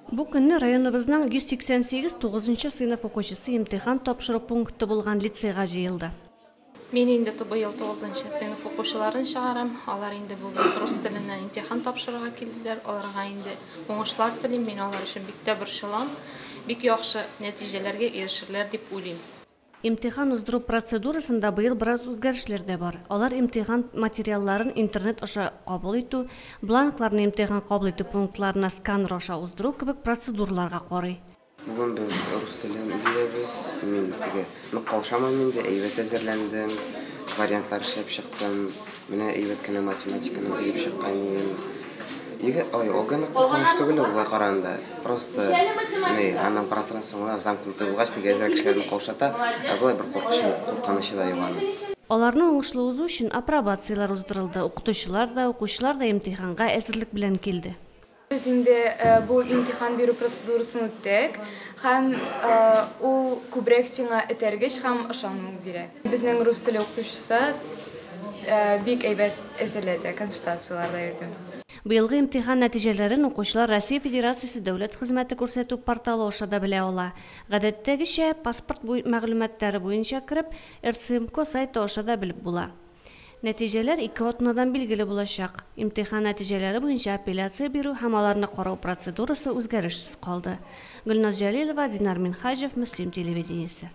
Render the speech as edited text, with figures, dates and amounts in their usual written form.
Бу көнне районыбызның 188 тугызынчы сыйныф укучысы имтихан тапшыру пункты булган лицейга җыелды. Мин инде быел тугызынчы сыйныф укучыларын чыгарам. Алар инде бүген рус теленнән имтихан тапшырырга килделәр. Аларга инде уңышлар телим. Мин алар өчен бик тә борчылам. Бик яхшы нәтиҗәләргә ирешерләр дип уйлыйм. Имтихан уздыру процедурасында быел бераз үзгәрешләр дә бар. Алар имтихан материалларын интернет аша кабул итү, бланкларны имтихан кабул итү пунктларына сканер аша уздыру кебек процедураларга карый. Бүген без рус телен бирәбез. Мин теге нык каушамыйм инде, әйбәт әзерләндем, вариантлар эшләп чыктым. Менә әйбәт кенә математиканы биреп чыккан идем. Егет, ой, ОГЭ нык куркыныч түгел ул болай караганда. Просто ни, аның пространство гына замкнутый булгач, теге әзрәк кешеләрне каушата, ә болай бер куркышы, куркынычы да юк аның. Аларны уңышлы узу өчен апробацияләр уздырылды. Укытучылар да, укучылар да имтиханга әзерлек белән килде. Без инде бу имтихан бирү процедурасын үттек һәм ул күбрәк сиңа этәргеч һәм ышану бирә. Безнең рус теле укытучысы бик әйбәт әзерләде, консультацияләрдә йөрдем. Быелгы имтихан нәтиҗәләрен укучылар Россия Федерациясе дәүләт хезмәте күрсәтү порталы аша да белә ала. Гадәттәгечә, паспорт мәгълүматлары буенча кереп, РЦМК сайты аша да белеп була. Нәтиҗәләр ике атнадан билгеле булачак. Имтихан нәтиҗәләре буенча апелляция бирү һәм аларны карау процедурасы үзгәрешсез калды. Гөлназ Җәлилова, Динар Минһаҗев, Мөслим телевидениесе.